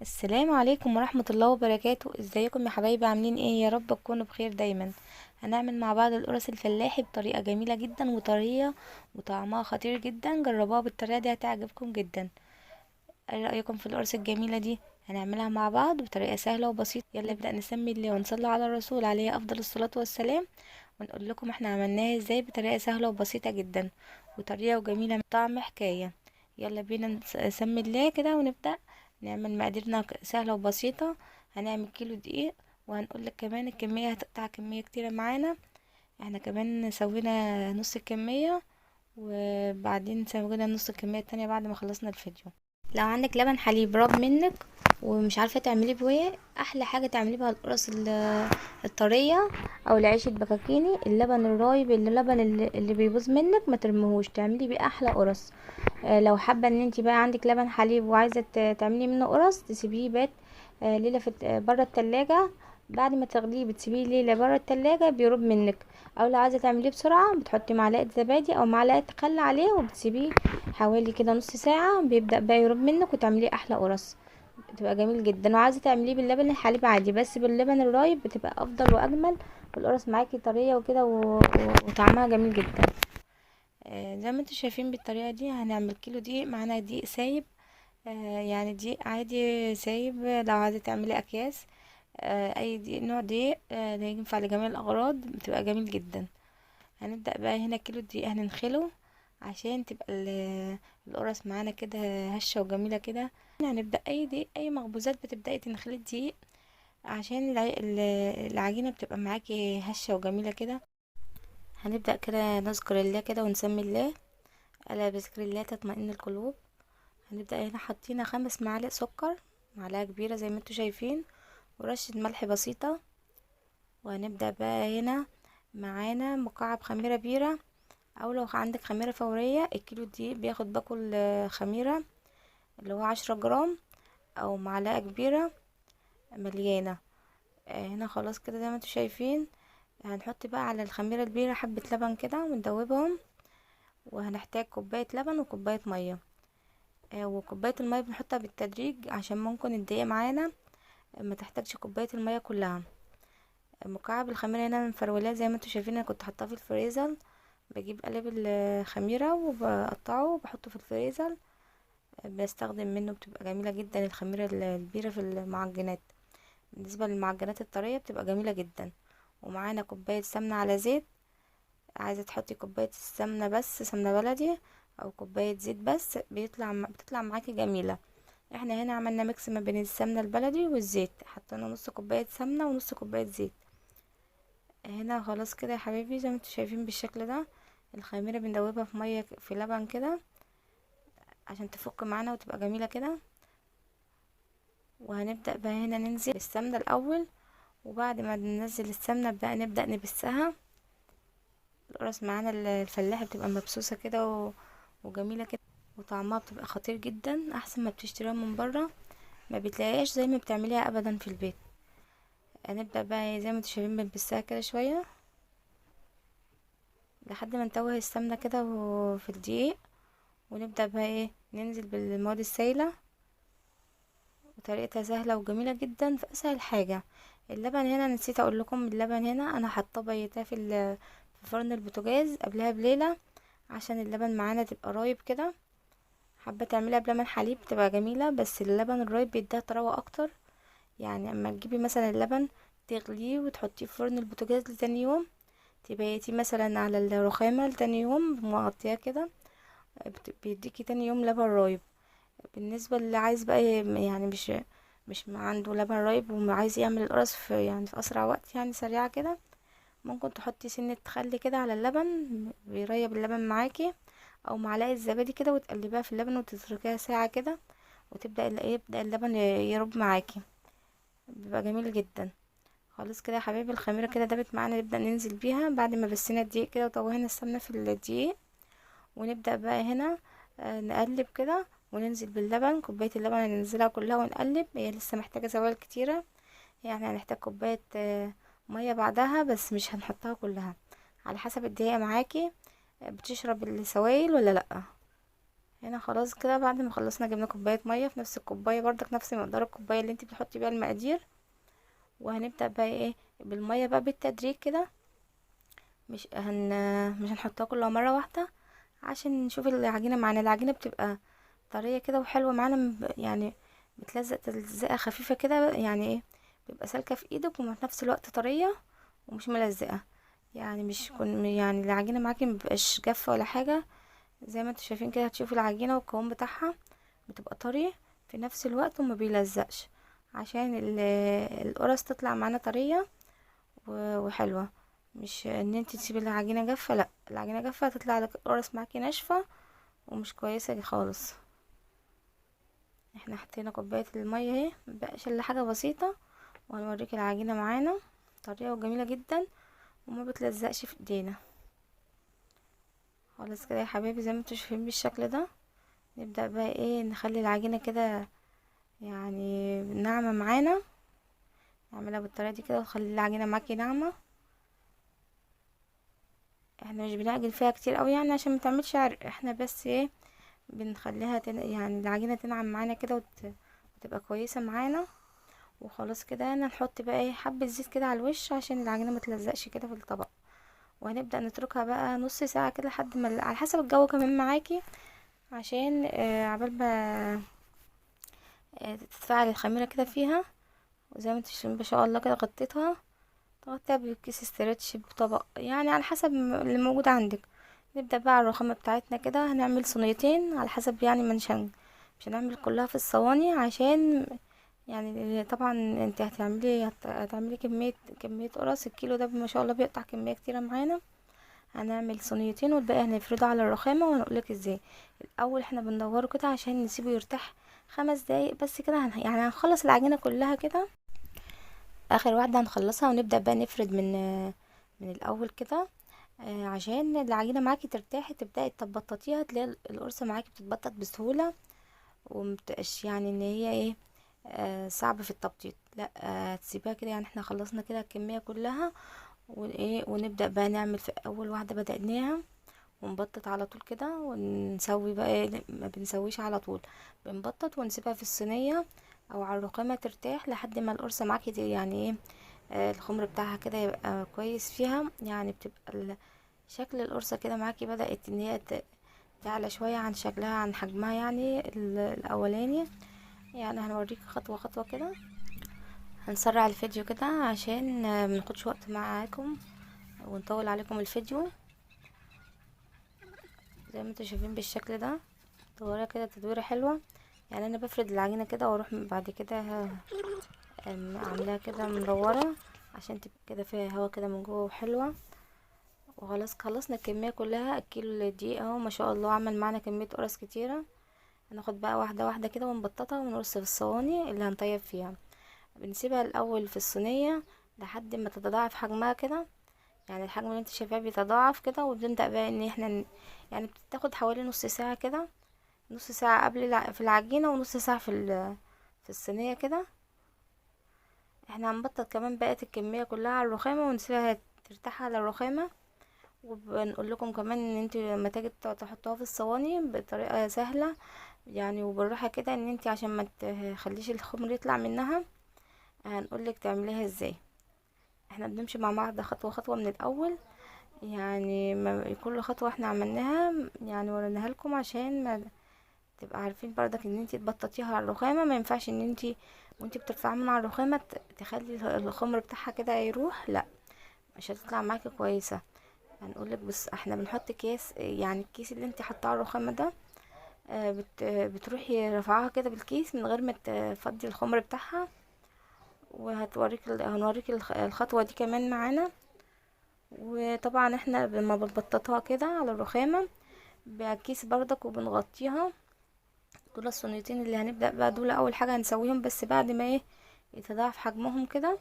السلام عليكم ورحمة الله وبركاته. ازيكم يا حبايبي؟ عاملين ايه؟ يا رب تكونوا بخير دايما. هنعمل مع بعض القرص الفلاحي بطريقة جميلة جدا وطرية وطعمها خطير جدا. جربوها بالطريقة دي هتعجبكم جدا. ايه رأيكم في القرص الجميلة دي؟ هنعملها مع بعض بطريقة سهلة وبسيطة. يلا نبدأ نسمي الله ونصلي على الرسول عليه أفضل الصلاة والسلام، ونقول لكم احنا عملناها ازاي بطريقة سهلة وبسيطة جدا وطريقة وجميلة طعم حكاية. يلا بينا نسمي الله كده ونبدأ نعمل مقاديرنا سهلة وبسيطة. هنعمل كيلو دقيق، وهنقول لك كمان الكمية هتقطع كمية كتيرة معانا. احنا كمان سوينا نص الكمية وبعدين سوينا نص الكمية التانية بعد ما خلصنا الفيديو. لو عندك لبن حليب راب منك ومش عارفة تعمليه بويه، احلى حاجة تعملي بها القرص الطرية او العيش البكاكيني، اللبن الرايب، اللبن اللي بيبوظ منك ما ترميهوش، تعملي بيه احلى قرص. لو حابة ان انتي بقى عندك لبن حليب وعايزة تعملي منه قرص، تسيبيه بات، ليلة برا التلاجة. بعد ما تغليه بتسيبيه ليلة برا التلاجة بيروب منك. او لو عايزة تعمليه بسرعة بتحطي معلقة زبادي او معلقة خل عليه وبتسيبيه حوالي كده نص ساعة، بيبدأ بقى يروب منك وتعمليه احلى قرص، بتبقى جميل جدا. وعايزة تعمليه باللبن الحليب عادي، بس باللبن الرايب بتبقى افضل واجمل، والقرص معاكي طرية وكده وطعمها جميل جدا. زي ما انتم شايفين بالطريقة دي هنعمل كيلو دقيق. معانا دقيق سايب، يعني دقيق عادي سايب. لو عايزة تعملي اكياس، اي دقيق، نوع دقيق، ده ينفع لجميع الاغراض، بتبقى جميل جدا. هنبدأ بقى هنا كيلو دقيق هننخله عشان تبقى القرص معانا كده هشة وجميلة كده. هنبدأ اي دقيق، اي مخبوزات بتبدأي تنخلي الدقيق عشان العجينة بتبقى معاكي هشة وجميلة كده. هنبدأ كده نذكر الله كده ونسمي الله، ألا بذكر الله تطمئن القلوب. هنبدأ هنا حطينا 5 معالق سكر، معلقة كبيرة زي ما انتوا شايفين، ورشة ملح بسيطة. وهنبدأ بقى هنا معانا مكعب خميرة بيرة، او لو عندك خميرة فورية. الكيلو دي بياخد باكل خميرة اللي هو 10 جرام او معلقة كبيرة مليانة. هنا خلاص كده زي ما انتوا شايفين. هنحط بقى على الخميرة البيرة حبة لبن كده وندوبهم، وهنحتاج كوباية لبن وكوباية مية. وكوباية المية بنحطها بالتدريج عشان ممكن الدقيق معانا ما تحتاجش كوباية المية كلها. مكعب الخميرة هنا مفرولاه زي ما انتوا شايفين، انا كنت حاطاه في الفريزر. بجيب قالب الخميرة وبقطعه وبحطه في الفريزر، بستخدم منه، بتبقى جميلة جدا الخميرة البيرة في المعجنات. بالنسبة للمعجنات الطرية بتبقى جميلة جدا. ومعانا كوباية سمنة على زيت، عايزة تحطي كوباية السمنة بس سمنة بلدي او كوباية زيت بس، بتطلع معاكي جميلة. احنا هنا عملنا ميكس ما بين السمنة البلدي والزيت، حطينا نص كوباية سمنة ونص كوباية زيت. هنا خلاص كده يا حبايبي زي ما انتوا شايفين بالشكل ده. الخميرة بندوبها في مية في لبن كده عشان تفك معانا وتبقى جميلة كده. وهنبدأ بقى هنا ننزل السمنة الأول، وبعد ما ننزل السمنة بقى نبدأ نبسها. القرص معانا الفلاحة بتبقى مبسوسة كده وجميلة كده، وطعمها بتبقى خطير جدا، أحسن ما بتشتريها من بره، ما بتلاقيهاش زي ما بتعمليها أبدا في البيت. هنبدأ بقى زي ما انتوا شايفين بنبسها كده شوية لحد ما نتوه السمنة كده في الدقيق، ونبدأ بقى ننزل بالمواد السايلة. وطريقتها سهلة وجميلة جدا، في أسهل حاجة. اللبن هنا نسيت أقول لكم، اللبن هنا أنا حاطاه بيتاه في فرن البوتاجاز قبلها بليلة عشان اللبن معانا تبقى رايب كده. حابة تعمليها بلبن حليب بتبقى جميلة، بس اللبن الرايب بيديها طراوة أكتر. اما تجيبي مثلا اللبن تغليه وتحطيه في فرن البوتاجاز لتاني يوم، تبيتيه مثلا على الرخامة لتاني يوم مغطياه كده، بيديكي تاني يوم لبن رايب. بالنسبة اللي عايز بقى يعني مش عنده لبن رايب وعايز يعمل القرص في أسرع وقت، سريعة كده، ممكن تحطي سنة خل كده على اللبن بيريب اللبن معاكي، أو معلقة زبادي كده وتقلبيها في اللبن وتتركيها ساعة كده، وتبدأ يبدأ اللبن يرب معاكي، بيبقى جميل جدا. خلاص كده يا حبايبي الخميرة كده دابت معانا، نبدأ ننزل بيها بعد ما بسينا الدقيق كده وطوينا السمنة في الدقيق. ونبدأ بقى هنا، نقلب كده وننزل باللبن، كوباية اللبن هننزلها كلها ونقلب. هي لسه محتاجة سوائل كتيرة، هنحتاج كوباية، مية بعدها، بس مش هنحطها كلها، على حسب الدقيقة معاكي، بتشرب السوائل ولا لأ. هنا خلاص كده بعد ما خلصنا جبنا كوباية مية في نفس الكوباية برضك، نفس مقدار الكوباية اللي انت بتحطي بيها المقادير. وهنبدا بقى ايه بالمية بقى بالتدريج كده، مش هنحطها كلها مرة واحدة عشان نشوف العجينة معانا. العجينة بتبقى طرية كده وحلوه معانا، يعني بتلزق تلزقه خفيفة كده، يعني ايه بتبقى سالكة في ايدك وفي نفس الوقت طرية ومش ملزقه، يعني مش كن يعني العجينة معاكي مبقاش جافة ولا حاجة. زي ما انتوا شايفين كده هتشوفوا العجينة والقوام بتاعها بتبقى طري في نفس الوقت وما بيلزقش، عشان القرص تطلع معانا طرية وحلوه. مش ان انت تسيبي العجينة جافة، لا العجينة جافة هتطلع لك القرص معاكي ناشفة ومش كويسة خالص. احنا حطينا كوباية المية اهي، مبقاش الا حاجة بسيطة، وهنوريك العجينة معانا طرية وجميلة جدا وما بتلزقش في ايدينا خالص كده يا حبايبي. زي ما انتوا شايفين بالشكل ده. نبدا بقى ايه نخلي العجينة كده يعني ناعمة معانا، نعملها بالطريقة دي كده وتخلي العجينة معاكي ناعمة. احنا مش بنعجن فيها كتير قوي يعني عشان ما تعملش عرق، احنا بس ايه بنخليها يعني العجينة تنعم معانا كده وتبقى كويسة معانا. وخلاص كده انا نحط بقى ايه حبه زيت كده على الوش عشان العجينة ما تلزقش كده في الطبق. وهنبدا نتركها بقى نص ساعة كده لحد ما على حسب الجو كمان معاكي، عشان عبال ما تتفاعل الخميره كده فيها. وزي ما انتم شايفين ما شاء الله كده غطيتها، تغطيها بكيس استرتش بطبق يعني على حسب اللي موجود عندك. نبدا بقى على الرخامه بتاعتنا كده، هنعمل صينيتين على حسب يعني ما مش هنعمل كلها في الصواني، عشان يعني طبعا انت هتعملي كمية قرص. الكيلو ده ما شاء الله بيقطع كمية كتيرة معانا. هنعمل صينيتين والباقي هنفرده على الرخامه، وهنقولك ازاي. الاول احنا بندوره كده عشان نسيبه يرتاح 5 دقايق بس كده، يعني هنخلص العجينة كلها كده. اخر واحدة هنخلصها ونبدا بقى نفرد من الاول كده، عشان العجينة معاكي ترتاحي تبداي تبططيها، تلاقي القرصه معاكي بتتبطط بسهولة ومبتبقاش يعني ان هي ايه صعب في التبطيط، لا تسيبيها كده. يعني احنا خلصنا كده الكمية كلها، ونبدا بقى نعمل في اول واحدة بدأناها ونبطط على طول كده ونسوي بقى إيه، ما بنسويش على طول، بنبطط ونسيبها في الصينية او على الرخامه ترتاح لحد ما القرصه معاكي يعني ايه الخمر بتاعها كده يبقى كويس فيها، يعني بتبقى شكل القرصه كده معاكي بدأت ان هي تعلى شوية عن شكلها عن حجمها يعني الاولاني. يعني هنوريك خطوة خطوة كده، هنسرع الفيديو كده عشان ما ناخدش وقت معاكم ونطول عليكم الفيديو. زي ما انتم شايفين بالشكل ده دوره كده تدويره حلوة. يعني انا بفرد العجينة كده واروح بعد كده عاملاها كده مدورة عشان تبقى كده فيها هوا كده من جوه وحلوه. وخلاص خلصنا الكمية كلها، الكيلو دقيق اهو ما شاء الله عمل معانا كمية قرص كتيرة. هناخد بقى واحدة واحدة كده ونبططها ونرص في الصواني اللي هنطيب فيها. بنسيبها الاول في الصينية لحد ما تتضاعف حجمها كده، يعني الحجم اللي انت شايفاه بيتضاعف كده. وبنبدا بقى ان احنا يعني بتاخد حوالي نص ساعة كده، نص ساعة قبل في العجينة ونص ساعة في الصينية كده. احنا هنبطط كمان بقية الكمية كلها على الرخامه ونسيبها ترتاح على الرخامه. وبنقول لكم كمان ان انت لما تيجي تحطوها في الصواني بطريقة سهلة يعني وبالراحه كده، ان انت عشان ما تخليش الخمر يطلع منها. هنقولك تعمليها ازاي. احنا بنمشي مع بعض خطوة خطوة من الاول، يعني كل خطوة احنا عملناها يعني وريناها لكم عشان ما تبقى عارفين برضك ان انت تبططيها على الرخامه. ما ينفعش ان انت وانت بترفعيها من على الرخامه تخلي الخمر بتاعها كده يروح، لا مش هتطلع معاكي كويسة. هنقولك بس احنا بنحط كيس، يعني الكيس اللي انت حطاه على الرخامه ده، بتروحي رفعها كده بالكيس من غير ما تفضي الخمر بتاعها. هنوريك الخطوة دي كمان معانا. وطبعا احنا لما بنبططها كده على الرخامه بكيس بردك وبنغطيها. دول الصينيتين اللي هنبدا بقى، دول اول حاجة هنسويهم بس بعد ما ايه يتضاعف حجمهم كده.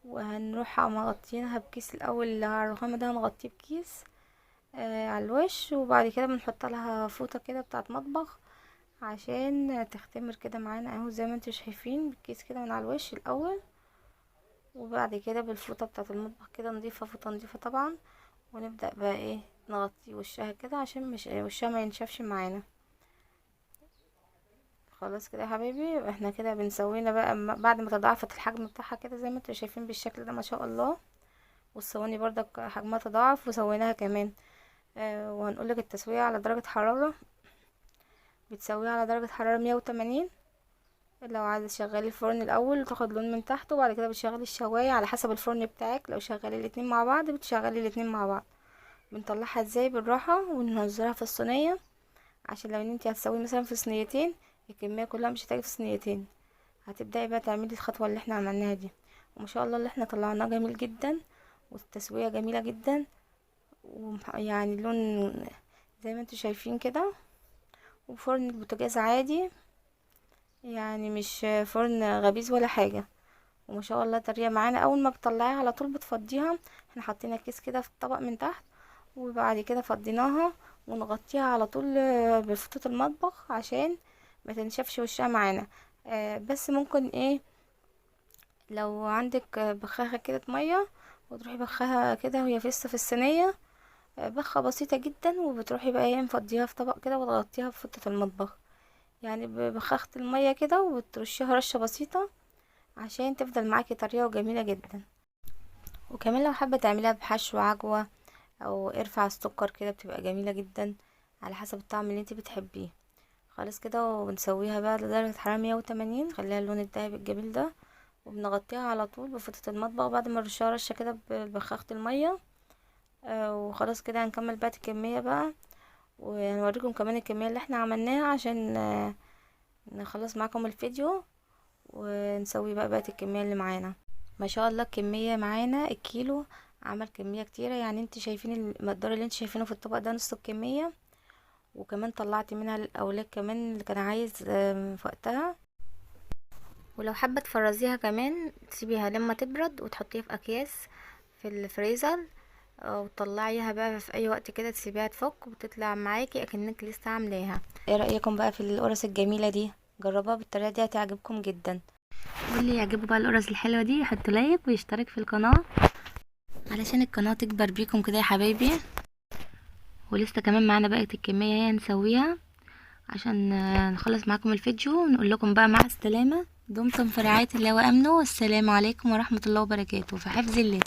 وهنروح مغطينها بكيس الاول اللي على الرخامه ده، هنغطيه بكيس على الوش، وبعد كده بنحط لها فوطه كده بتاعه مطبخ عشان تختمر كده معانا اهو زي ما انتم شايفين بالكيس كده من على الوش الاول، وبعد كده بالفوطه بتاعه المطبخ كده نضيفه، فوطه نضيفه طبعا. ونبدا بقى ايه نغطي وشها كده عشان مش وشها ما ينشفش معانا. خلاص كده يا حبايبي، احنا كده بنسوينا بقى بعد ما تضاعفت الحجم بتاعها كده زي ما انتم شايفين بالشكل ده ما شاء الله. والصواني برضك حجمها تضاعف وسويناها كمان. وهنقولك التسوية على درجة حرارة، بتسويها على درجة حرارة 180. لو عايزة تشغلي الفرن الأول وتاخد لون من تحت، وبعد كده بتشغلي الشواية على حسب الفرن بتاعك. لو شغالي الاتنين مع بعض بتشغلي الاتنين مع بعض. بنطلعها ازاي؟ بالراحة وننزلها في الصينية، عشان لو انتي هتسوي مثلا في صينيتين الكمية كلها مش هتيجي في صينيتين. هتبدأي بقى تعملي الخطوة اللي احنا عملناها دي. وما شاء الله اللي احنا طلعناه جميل جدا، والتسوية جميلة جدا، ويعني اللون زي ما انتوا شايفين كده. وفرن البوتاجاز عادي، يعني مش فرن غبيز ولا حاجة. وما شاء الله طرية معانا، اول ما بتطلعيها على طول بتفضيها. احنا حطينا كيس كده في الطبق من تحت، وبعد كده فضيناها ونغطيها على طول بفوطة المطبخ عشان ما تنشفش وشها معانا. بس ممكن لو عندك بخاخة كده مية وتروحي بخاها كده وهي لسه في الصينية، بخة بسيطة جدا، وبتروحي بقى مفضيها في طبق كده وتغطيها بفوطة المطبخ، يعني ببخاخة المية كده، وترشيها رشة بسيطة عشان تفضل معاكي طرية وجميلة جدا. وكمان لو حابة تعمليها بحشو عجوة او قرفة على السكر كده بتبقى جميلة جدا، على حسب الطعم اللي انت بتحبيه. خلاص كده، وبنسويها بقى لدرجة حرارة 180، خليها اللون الذهبي الجميل ده، وبنغطيها على طول بفوطة المطبخ بعد ما نرشها رشة كده ببخاخة المية. وخلاص كده هنكمل بقى الكمية بقى، وهنوريكم كمان الكمية اللي احنا عملناها عشان نخلص معاكم الفيديو ونسوي بقى بقية الكمية اللي معانا. ما شاء الله الكمية معانا الكيلو عمل كمية كتيرة، يعني انت شايفين المقدار اللي انت شايفينه في الطبق ده نص الكمية، وكمان طلعت منها للاولاد كمان اللي كان عايز في وقتها. ولو حابة تفرزيها كمان تسيبيها لما تبرد وتحطيها في اكياس في الفريزر، وتطلعيها بقى في اي وقت كده، تسيبيها تفك وتطلع معاكي اكنك لسه عاملاها. ايه رايكم بقى في القرص الجميله دي؟ جربوها بالطريقه دي هتعجبكم جدا. واللي يعجبه بقى القرص الحلوه دي يحط لايك ويشترك في القناه علشان القناه تكبر بيكم كده يا حبايبي. ولسه كمان معانا بقيه الكميه هي نسويها عشان نخلص معاكم الفيديو ونقول لكم بقى مع السلامه. دمتم في رعايه الله وامنه، والسلام عليكم ورحمه الله وبركاته، في حفظ الله.